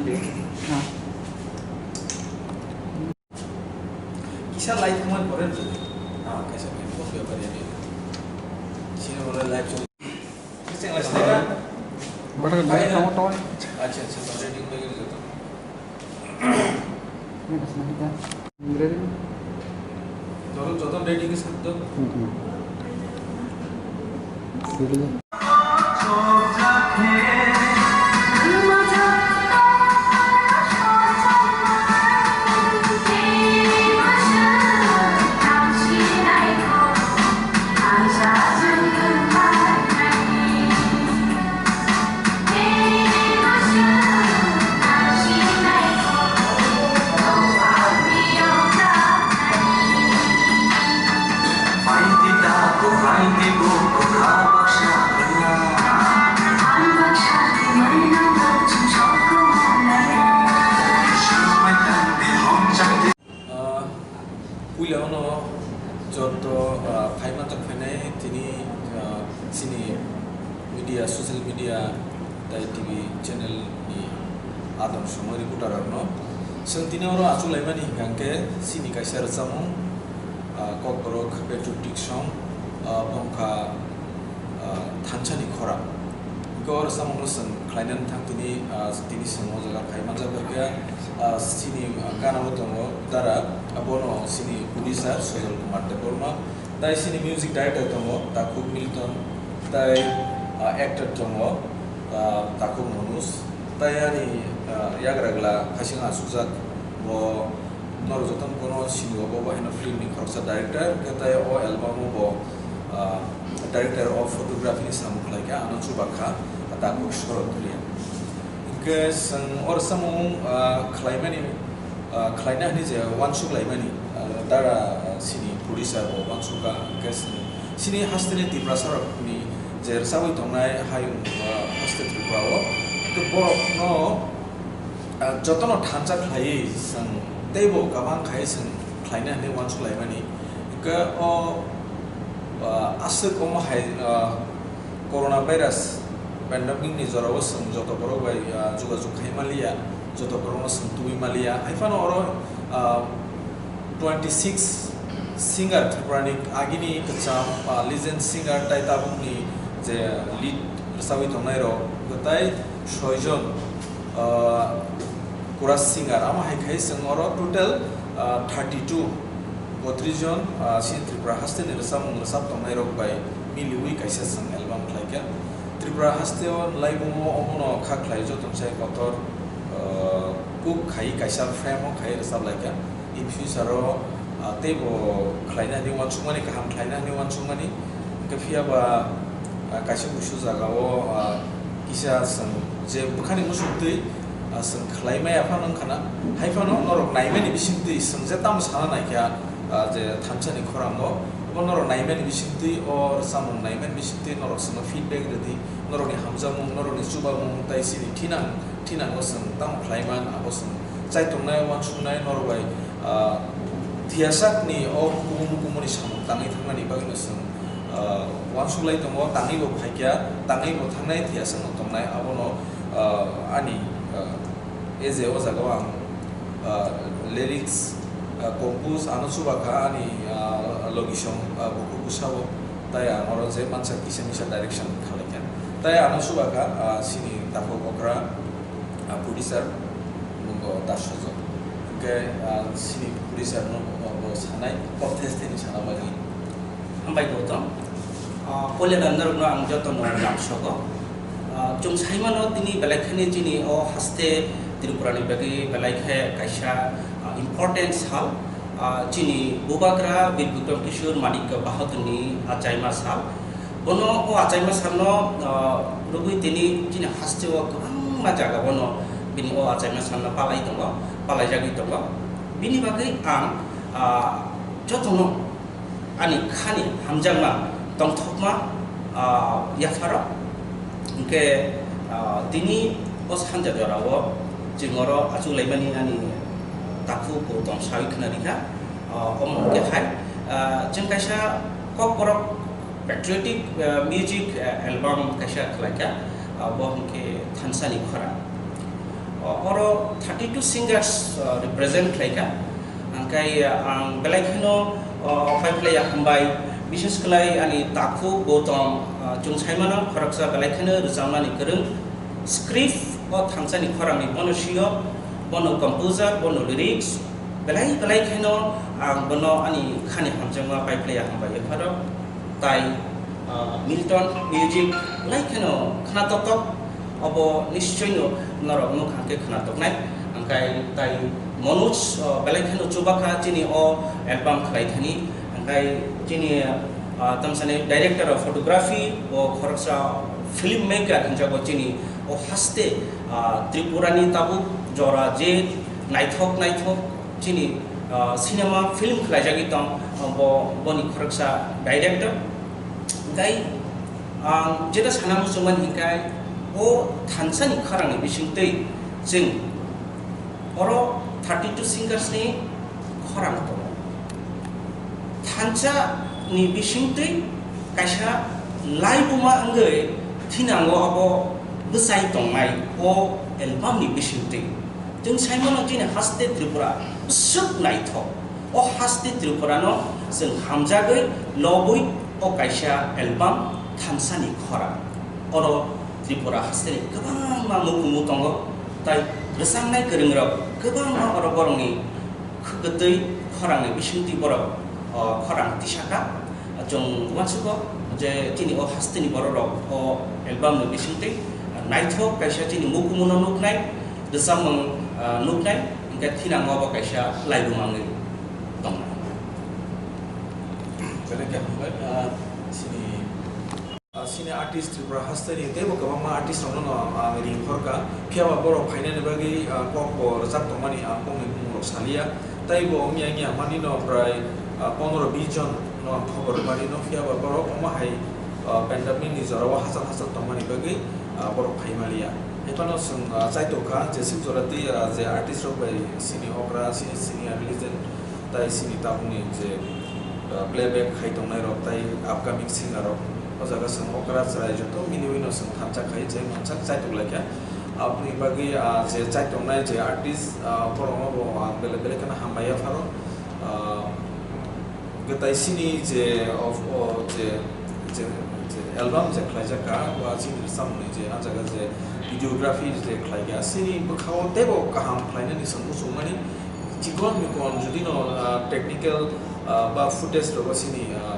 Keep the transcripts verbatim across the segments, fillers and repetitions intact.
Kisa live thangmani pore rwdi. Ah, kaisa khe post paper ya. Sini pore live choli. Kisa live choli. Bata live thangma to. Acha, acha, reading bai joto. Ini kasih kita. Reading. Joto, joto reading sakto. Hmm, hmm. Reading. Ah, puila ono joto, ah, phai manjak phainai tini, ah, chini media, social media, tai T V channel ni adon somo reporter rokno. Chwng tini oro achuk laimani hwnkha hwnkhe chini kaisa rwchapmung, ah, Kokborok patriotic song, ah, bongkha, ah, thansa ni khorang. Hwnkhe o rwchapmung no chwng khlainani thang tini, ah, tini chwng o jaga phai manjak kha, ah, chini, ah, gana o tongo Dara, abono chini producer Sojol Kumar Debbarma, tai chini music director tongo Takhuk Milton, tai, ah, actor tongo, ah, Takhuk Manoj, tai ani, ah, yagra gla hasing asukjak bo. Norok jotono bono sini o, bo bo haino film ni khoroksa director, hwnkhe tai o album o bo, ah, director of photography ni samung khlai kha, ano chuba kha, Takhuk Shorod Reang. Hwnkhe chwng o rwchapmung, ah, khlaimani, ah, khlaina hwnwi je uansuk laimani, ah, Dara, ah, sini producer bo uansuk kha, hwnkhe chwng chini haste ni Tiprasa rok ni je rwchapwi tongnai hayung, ah, haste Tripura o, hwnkhe borok no, Ah, jotono thansa khlaiwi chwng teibo kabang khai chwng khlaina hwnwi uansuk laimani. Hwnkhe o, ah, aswk omo hai, ah, corona virus pandemic ni jorao chwng joto borok bai, ah, jogajog khai manliya, joto borokno chwng tubui manliya. Hai phano oro, ah, twenty six singer Tripura ni agini kwcham, ah, legend singer tai tabukni je lead rwchapwi tongnai rok, tai soijon, ah, chorus singer, amo hai khai chwng oro total, ah, thirty two, botris jon, ah, chini Tripura haste ni rwchapmung rwchap tongnai rok bai miliwi kaisa chwng album khlai kha. Tripura haste o laibung o omono kha khlai joto sai kotor, ah, kuk khai kaisa frame o khai rwchap lai kha. In future o, ah, teibo khlaina hwnwi uansukmani, kaham khlaina hwnwi uansukmani. Hwnkhe phiya ba, ah, kaisa kuisu jaga o, ah, kisa chwng je bwkhani muchungtwi, ah, chwng khlai maya phano wngkha na, hai phano norok naimani bisingtwi chwng je tamo sana nai kha, ah, je thansa ni khorang o, obo norok naimani bisingtwi, o rwchapmung naimani bisingtwi norok chwngno feedback rwdi, norokni hamjakmung, norokni chubamung, tai chini thinang, thinango chwng tamo khlai man, abo chwng chai tongnai, uansuknai norok bai, ah, thiyasakni o hukumu mukumuni samung tangwi thangmani bagwino chwng, ah, uansuk lai tongo, tangwi bo phaikya, tangwi bo thangnai, thiyasakno tongnai, abono, ah, ani, ah, age o jaga o ang, ah, lyrics, ah, compose ano chuba kha ani, ah, logisong, ah, bukhuk bwsao, tai ang oro je mansa kisa misa direction khalai kha, tai ano chuba kha, ah, chini Takhuk Okra, ah, producer, nungo Dasojo. Hwnkhe, ah, chini producer no bo, bo sanai, kok thes theni sana bagwi. Hambai Gautam. Ah, puila norokno ang jotono lamsogo. Ah, chwng saimano tini belai khani chini o haste Tripura ni bagwi belai khe kaisa, ah, important sal. Ah, chini Bubagra Bir Bikram Kishore Manikya Bahadur ni achaima sal. Bono o achaima salno, ah, rwgwi tini chini haste o kwbangma jaga bono bini o achaima salno palai tongo, palaijagwi tongo. Bini bagwi ang, ah, jotono ani khani hamjakma tongthokma, ah, yapharo. Hwnkhe, ah, tini o sanja jorao chwng oro achuk laimani ani takhuk bo tong sawi khna rikha. Ah, omo hwnkhe hai, ah, chwng kaisa Kokborok patriotic, ah, music, ah, album kaisa khlaikha, ah, bo hwnkhe Thansa ni Khorang. Oro thirty two singers, uh, represent khlaikha. Hingkhai, uh, ang belai kheno, uh, paiphilaiya hambai, bishes khlai ani takhuk Gautam, uh, chwng saimano khoroksa belai kheno rwchapmani kwrwng. Script o thansani khorangni bono sio, bono composer, bono lyrics, belai belai kheno ang bono ani khani hamjakma paiphilaiya hambai pharo. Tai, ah, Milton music belai kheno khna toktok, obo nischoi no norok nuk hangke khna toknai. Hingkhai tai Manoj, ah, belai kheno chubakha chini o album khlai thani. Hingkhai chini, ah, tamsani director of photography, o khoroksa film maker hinjago chini o haste, ah, Tripura ni tabuk jora je naithok naithok chini, ah, cinema film khlaijagwi tong, ah, bo, boni khoroksa director. Hingkhai ang jeta sana muchungmani hingkhai o thansani khorangni bisingtwi chwng oro thirty two singers ni khorang tongo. Thansa ni bisingtwi kaisa laibuma wngwi thinango abo bwsai tongnai o album ni bisingtwi. Chwng saimano chini haste Tripura bwswk naithok. O haste Tripura no chwng hamjagwi lobwi o kaisa album thansani khorang. Oro Tripura hasteni kwbangma mukumu tongo, tai rwchapnai kwrwngrok kwbangma oro borokni khwkutwi khorangni bisingtwi borok, o, khorang tisaka. Chwng uansugo je chini o hasteni bororok o album ni bisingtwi naithok kaisa chini mukumuno nuknai, rwchapmung, ah, nuknai, hingkhe thinango bo kaisa laibuma wngwi tongnai. Belai khe hambai, ah, chini Ah, chini artist Tripura hasteni teibo kwbangma artist rokno no ang ring horkha. Phiya ba borok phainani bagwi, ah, kok bo rwchap tongmani ang kokni bumung rok saliya. Teibo wngya wngya mani no prai, ah, pondro bis jon no ang khobor rwmani no, phiya ba borok omo hai, ah, pandemic ni jora o hachal hachal tongmani bagwi, ah, borok phai maliya. Hai phano chwng, ah, chaitok kha je sik jora tei, ah, je artist rok bai chini okra, chini senior legend, tai chini tabukni je, ah, playback khai tongnai rok tai upcoming singer rok, o jaga chwng okra chwrai joto miliwi no chwng thansa khai je mansak chaitok lai kha. Aboni bagwi, ah, je chaitok nai je artist, ah, borokno bo ang belai belai kheno hambai ya pharo. Ah, hwnkhe tai chini je of, o je, je, je album je khlaijak kha, ba chini samung ni je ah jaga je videography je khlai kha, chini bwkha o teibo kaham khlainani chwng muchungmani. Chikon mikon jodi no, ah, technical, ah, ba footage rogo chini, ah,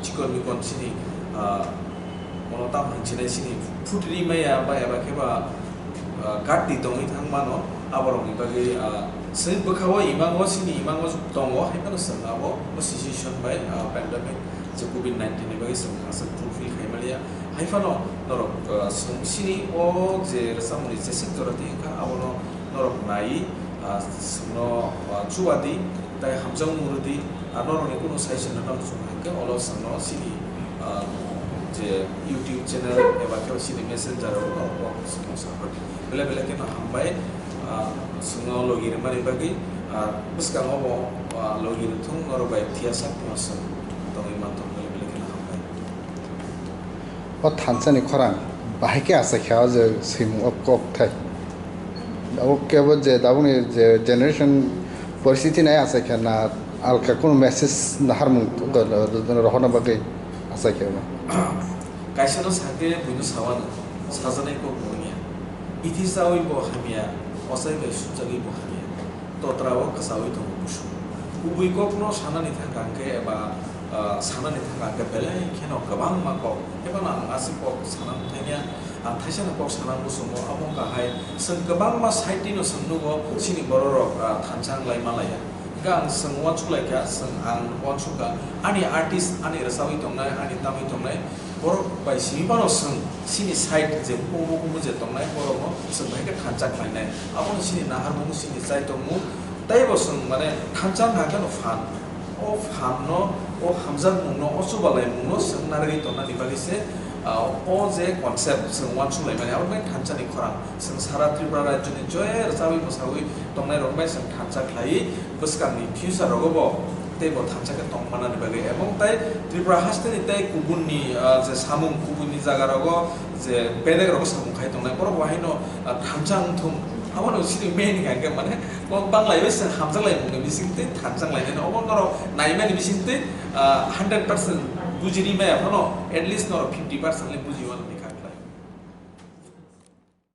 chikon mikon chini, ah, mono tam hinwi chinai chini foot ri maya ba eba khe ba, ah, kat di tongwi thang mano, aborokni bagwi, ah, chini bwkha o imango chini imango tongo, hai phano chwng abo bo situation bai, ah, pandemic je covid nineteen ni bagwi chwng aswk fulfill khai maliya. Hai phano norok, ah, chwng chini o je rwchapmani jeswk jora twi wngkha abono norok nai, ah, chwngno, ah, chuba di, tai hamjakmung rw di, ah, norokni kunu suggestion rwna muchung hwnkhe olo chwngno chini, ah, je YouTube channel eba khe chini messenger o norok kok chwngno sa rw di. Belai belai kheno hambai, ah, chwngno logi rwmani bagwi, ah, bwskango bo, ah, logi rwthung norok bai phiya sak phano chwng tongwi manthok belai belai kheno hambai. O thansani khorang bahai khe achaikha o je swimung o kokthai. Abo kebo je tabukni je generation poristiti nai achaikha na alka kunu message naharmung rohorna bagwi achaikha no. Kaisa no sakhe buino sawano, sajaknai kok bo wngya. Bithi chawi bo hamya, ochai bai sujagwi bo hamya. Totra o kwchawi tongo busu. Kubui kokno sanani thangkha hwnkhe eba, ah, sanani thangkha hwnkhe belai kheno kwbangma kok. Haiphano ang aswk kok sana thangya, ang thaisano kok sana muchungo, abo wngkha hai chwng kwbangma side no chwng nugo chini bororok, ah, thansa wng lai malaya. Hwnkhe ang chwng uansuk lai kha, chwng ang uansuk kha, ani artist, ani rwchapwi tongnai, ani tamwi tongnai, borok bai simi phano chwng chini side je hukumu hukumu je tongnai, borokno chwng bai khe thansa khlainai. Abono chini naharmung, chini chaitokmung, teibo chwng mane thansa wngkha khe no phan. O phan no, o hamjakmung no, o chubalaimung no chwng narwgwi tongna ni bagwi se, ah, o je concept chwng uansuk lai mani, abo bai thansa ni khorang. Chwng sara Tripura rajyo ni je rwchabwi mwsabwi tongnai rok bai chwng thansa khlaiwi bwskang ni future rogo bo tei bo thansa khe tong mana ni bagwi, ebong tai Tripura haste ni tei kubun ni, ah, je samung, kubun ni jaga rogo je bedek rogo samung khai tongnai, borok bo haino, ah, thansa wng thung, Abo no sini main kha khe mane, kok bang lai bai se hamjak lai mung ni bising twi thanjak lai nani. Obo norok nai mani bising twi, ah, hundred percent bujiri maya phano at least norok fifty percent le buji wan.